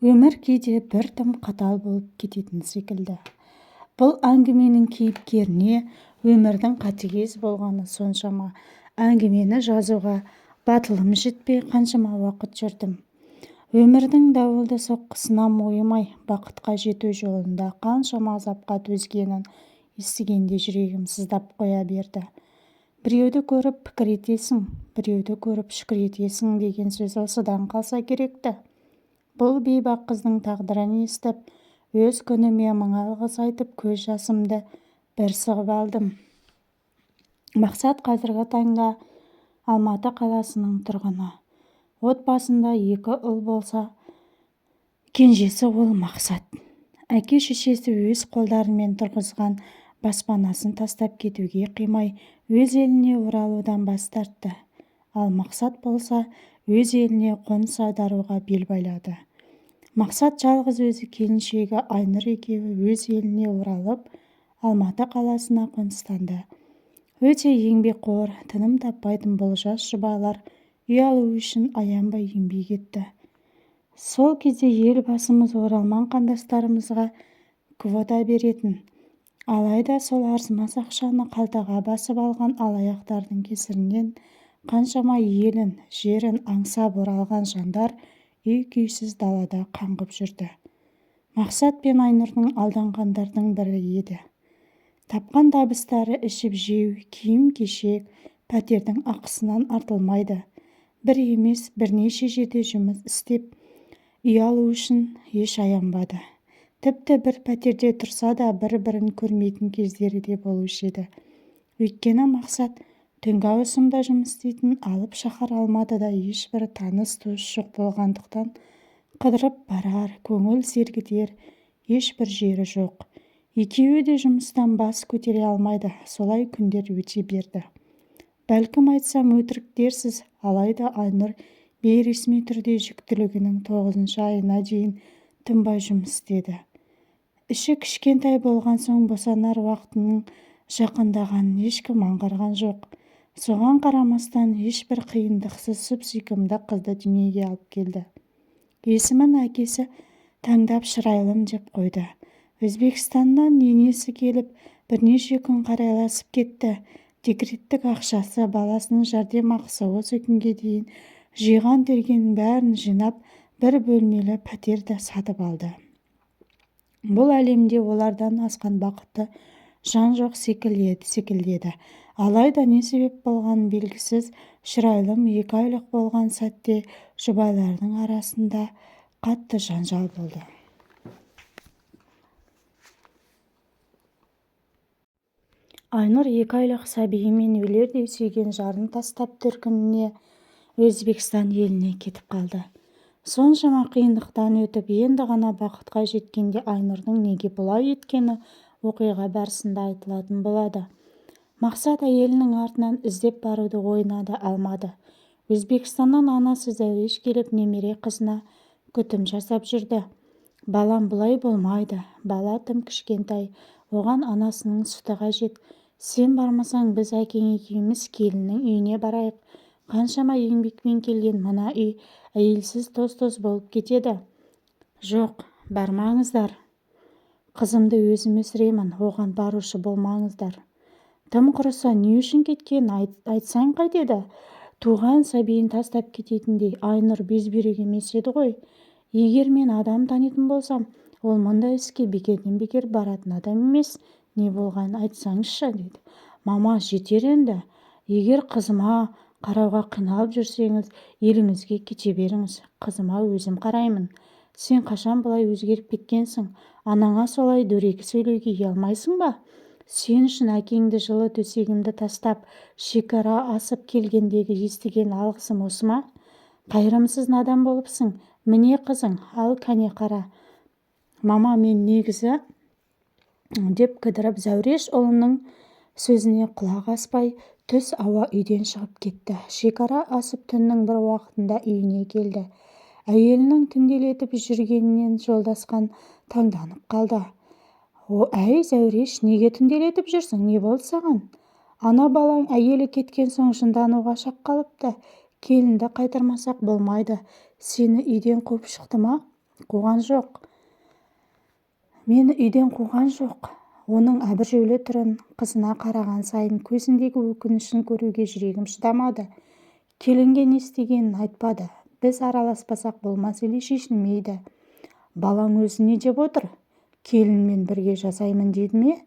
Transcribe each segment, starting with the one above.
Өмір кейде бір тым қатал болып кететін секілді. Бұл әңгіменің кейіпкеріне өмірдің қатыгез болғаны соншама, әңгімені жазуға батылым жетпей қаншама уақыт жүрдім. Өмірдің дауылды соққысына мойымай, бақытқа жету жолында қаншама азапқа төзгенін естігенде жүрегім сыздап қоя берді. Біреуді көріп пікір етесің, біреуді көріп шүкір етесің деген сөз осыдан қалса керек-ті. Бұл бейбақ қыздың тағдырын естіп, өз күніме мың алғыс айтып көз жасымды бір сығып алдым. Мақсат қазіргі таңда Алматы қаласының тұрғыны. Отбасында екі ұл болса, кенжесі ол Мақсат. Әке-шешесі өз қолдарымен тұрғызған баспанасын тастап кетуге қимай, өз еліне оралудан бас тартты. Ал Мақсат болса, өз еліне қоныс аударуға бел байлады. Мақсат жалғыз өзі келіншегі Айнұр екеуі өз еліне оралып, Алматы қаласына қоныстанды. Өте еңбекқор, тыным таппайтын бұл жас жұбайлар үй алу үшін аянбай еңбек етті. Сол кезде Елбасымыз оралман қандастарымызға квота беретін. Алайда сол арзымас ақшаны қалтаға басып алған алаяқтардың кесірінен қаншама елін, жерін аңсап оралған жандар үй-күйсіз далада қаңғып жүрді. Мақсат пен Айнұрдың алданғандардың бірі еді. Тапқан табыстары ішіп-жеу, киім-кешек, пәтердің ақысынан артылмайды. Бір емес, бірнеше жерде жұмыс істеп, үй алу үшін еш аянбады. Тіпті бір пәтерде тұрса да бір-бірін көрмейтін кездері де болушы еді. Өйткені Мақсат түнгі ауысымда жұмыс істейтін алып шаһар Алматыда ешбір таныс-туыс жоқ болғандықтан қыдырып барар, көңіл сергітер ешбір жері жоқ. Екеуі де жұмыстан бас көтере алмайды. Солай күндер өте берді. Бәлкім айтсам өтірік дерсіз, алайда Айнұр бейресми түрде жүктілігінің 9 айына дейін тынбай жұмыс істеді. Іші кішкентай болған соң босанар уақытының жақындағанын ешкім аңғарған жоқ. Соған қарамастан ешбір қиындықсыз сүп-сүйкімді қызды дүниеге алып келді. Есімін әкесі таңдап Шырайлым деп қойды. Өзбекстаннан енесі келіп, бірнеше күн қарайласып кетті. Декреттік ақшасы, баласының жәрдемақысы осы күнге дейін жиған-тергенінің бәрін жинап, бір бөлмелі пәтер де сатып алды. Бұл әлемде олардан асқан бақытты жан жоқ секілді еді. Алайда не себеп болғаны белгісіз, Шырайлым 2 айлық болған сәтте жұбайлардың арасында қатты жанжал болды. Айнұр 2 айлық сәбиімен өлердей сүйген жарын тастап төркініне Өзбекстан еліне кетіп қалды. Соншама қиындықтан өтіп, енді ғана бақытқа жеткенде Айнұрдың неге бұлай еткені оқиға барысында айтылатын болады. Мақсат әйелінің артынан іздеп баруды ойына да алмады. Өзбекстаннан анасы Зәуреш келіп немере қызына күтім жасап жүрді. Балам бұлай болмайды, бала тым кішкентай, оған анасының сүті қажет. Сен бармасаң біз әкең екеуміз келіннің үйіне барайық. Қаншама еңбекпен келген мына үй әйелсіз тоз-тоз болып кетеді. Жоқ, бармаңыздар. Қызымды өзім өсіремін, оған барушы болмаңыздар. Тым құрыса не үшін кеткенін айтсаң қайтеді? Туған сәбиін тастап кететіндей Айнұр безбүйрек емес еді ғой. Егер мен адам танитын болсам, ол мұндай іске бекерден-бекер баратын адам емес, не болғанын айтсаңызшы, деді. Мама, жетер енді. Егер қызыма қарауға қиналып жүрсеңіз, еліңізге кете беріңіз. Қызыма өзім қараймын. Сен қашан бұлай өзгеріп кеткенсің? Анаңа солай дөрекі сөйлеуге ұялмайсың ба? Сен үшін әкеңді жылы төсегімді тастап, шекара асып келгендегі естіген алғысым осы ма? Қайырымсыз надан болыпсың. Міне қызың, ал кәне қара. Мама, мен негізі деп кідіріп Зәуреш ұлының сөзіне құлақ аспай, түс ауа үйден шығып кетті. Шекара асып түннің бір уақытында үйіне келді. Әйелінің түнделетіп жүргенінен Жолдасқан таңданып қалды. Әй, Зәуреш, неге түнделетіп жүрсің, не болды саған? Ана балаң әйелі кеткен соң жындануға шақ қалыпты. Келінді қайтармасақ болмайды. Сені үйден қуып шықты ма? Қуған жоқ. Мені үйден қуған жоқ. Оның әбіржеулі түрін, қызына қараған сайын көзіндегі өкінішін көруге жүрегім шыдамады. Келінге не істегенін айтпады. Біз араласпасақ, бұл мәселе шешілмейді. Балаң өзі не деп отыр? Келінмен бірге жасаймын деді ме?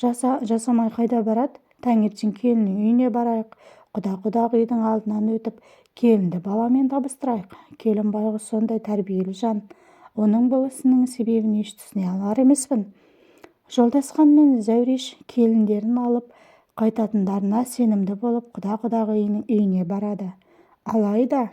Жасамай қайда барады? Таңертең келіннің үйіне барайық. Құда-құдағидың алдынан өтіп, келінді баламен табыстырайық. Келін байғұс сондай тәрбиелі жан. Оның бұл ісінің себебін еш түсіне алар емеспін. Жолдасхан мен Зәуреш келіндерін алып қайтатындарына сенімді болып, құда-құдағиының үйіне барады. Алайда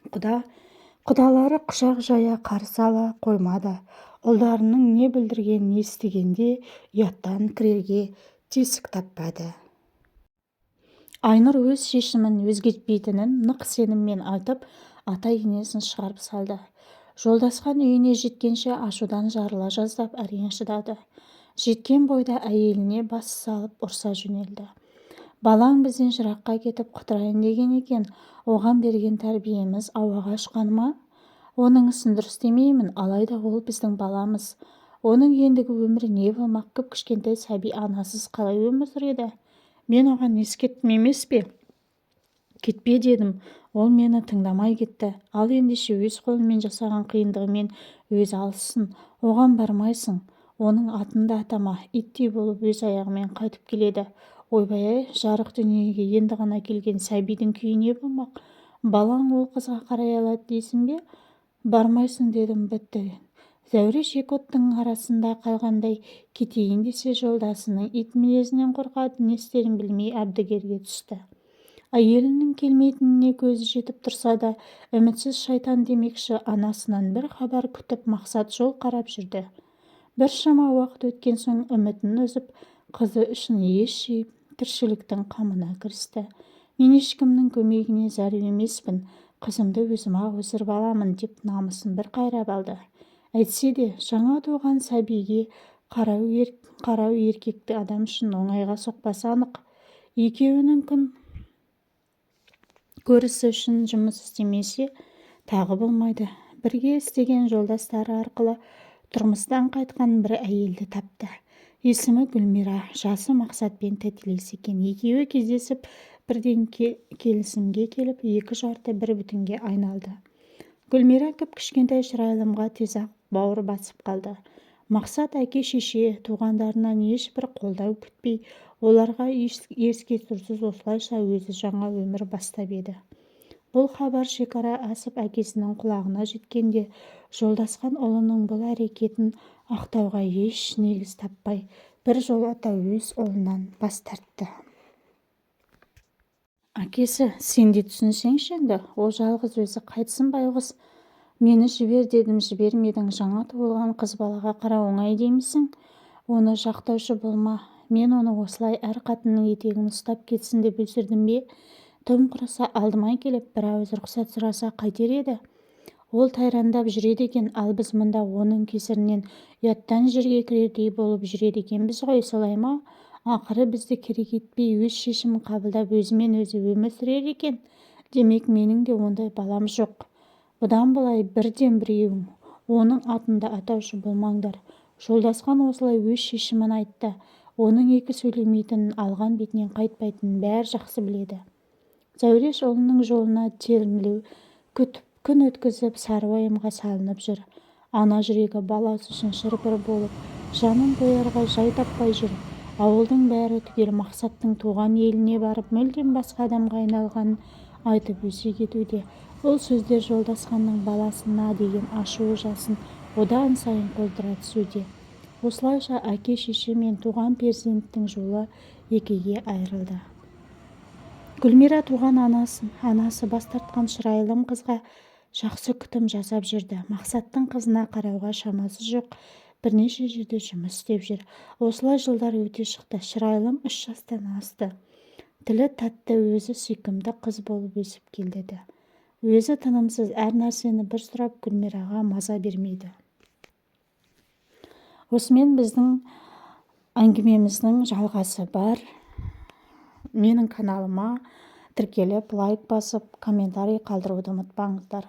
құдалары құшақ жая қарсы ала қоймады. Ұлдарының не бүлдіргенін естігенде ұяттан кірерге тесік таппады. Айнұр өз шешімін өзгертпейтінін нық сеніммен айтып, ата-енесін шығарып салды. Жолдасхан үйіне жеткенше ашудан жарыла жаздап әрең шыдады. Жеткен бойда әйеліне бас салып ұрса жөнелді. Балаң бізден жыраққа кетіп құтырайын деген екен, оған берген тәрбиеміз ауаға ұшқаны ма? Оның ісін дұрыс демеймін, алайда ол біздің баламыз. Оның ендігі өмірі не болмақ? Кіп-кішкентай сәби анасыз қалай өмір сүреді? Мен оған ескерттім емес пе? Кетпе дедім. Ол мені тыңдамай кетті. Ал ендеше өз қолымен жасаған қиындығымен өзі алыссын. Оған бармайсың. Оның атын да атама. Иттей болып өз аяғымен қайтып келеді. Ойбай-ай, жарық дүниеге енді ғана келген сәбидің күйі не болмақ? Балаң ол қызға қарай алады дейсің бе? Бармайсың дедім, бітті. Зәуреш екі оттың арасында қалғандай, кетейін десе, жолдасының ит мінезінен қорқады, не істерін білмей әбігерге түсті. Әйелінің келмейтініне көзі жетіп тұрса да, үмітсіз шайтан демекші, анасынан бір хабар күтіп, Мақсат жол қарап жүрді. Біршама уақыт өткен соң үмітін үзіп, қызы үшін ес жиып, тіршіліктің қамына кірісті. Мен ешкімнің көмегіне зәру емеспін, қызымды өзім-ақ өсіріп аламын деп намысын бір қайрап алды. Әйтсе де, жаңа туған сәбиге қарау еркек адам үшін оңайға соқпасы анық. Екеуінің күн көрісі үшін жұмыс істемесе тағы болмайды. Бірге істеген жолдастары арқылы тұрмыстан қайтқан бір әйелді тапты. Есімі Гүлмира, жасы Мақсатпен тәтелес екен. Екеуі кездесіп, бірден келісімге келіп, екі жарты бір бүтінге айналды. Гүлмира кіп-кішкентай шырайлымға тез-ақ бауыр басып қалды. Мақсат әке-шеше, туғандарынан ешбір қолдау күтпей, оларға ескертусіз осылайша өзі жаңа өмір бастап еді. Бұл хабар шекара асып әкесінің құлағына жеткенде, Жолдасхан ұлының бұл әрекетін ақтауға еш негіз таппай, біржолата өз ұлынан бас тартты. Әкесі, сен де түсінсеңші енді, ол жалғыз өзі қайтсын байғұс. Мені жібер дедім, жібермедің. Жаңа туылған қыз балаға қарау оңай деймісің? Оны жақтаушы болма. Мен оны осылай әр қатынның етегін ұстап кетсін деп өсірдім бе? Тым құрыса алдыма келіп, бір ауыз рұқсат сұраса қайтер еді? Ол тайраңдап жүреді екен, ал біз мұнда оның кесірінен ұяттан жерге кірердей болып жүреді екенбіз ғой, солай ма? Ақыры бізді керек етпей, өз шешімін қабылдап, өзімен өзі өмір сүрер екен. Демек, менің де ондай балам жоқ. Бұдан былай бірден-біреуің оның атын да атаушы болмаңдар. Жолдасхан осылай өз шешімін айтты. Оның екі сөйлемейтінін, алған бетінен қайтпайтынын бәрі жақсы біледі. Зәуреш ұлының жолына термелеу күтіп, күн өткізіп, сары уайымға салынып жүр. Ана жүрегі баласы үшін шыр-пыр болып, жанын қоярға жай таппай жүр. Ауылдың бәрі түгел Мақсаттың туған еліне барып, мүлдем басқа адамға айналғанын айтып өсек етуде. Бұл сөздер Жолдасханның баласына деген ашу жасын одан сайын қоздыра түсуде. Осылайша әке-шеше мен туған перзенттің жолы екіге айырылды. Гүлмира туған анасы бас тартқан шырайлым қызға жақсы күтім жасап жүрді. Мақсаттың қызына қарауға шамасы жоқ, бірнеше жерде жұмыс істеп жүр. Осылай жылдар өте шықты. Шырайлым 3 жастан асты. Тілі тәтті, өзі сүйкімді қыз болып өсіп келеді. Өзі тынымсыз, әр нәрсені бір сұрап, Гүлмираға маза бермейді. Осымен біздің әңгімеміздің жалғасы бар. Менің каналыма тіркеліп, лайк басып, комментарий қалдыруды ұмытпаңыздар.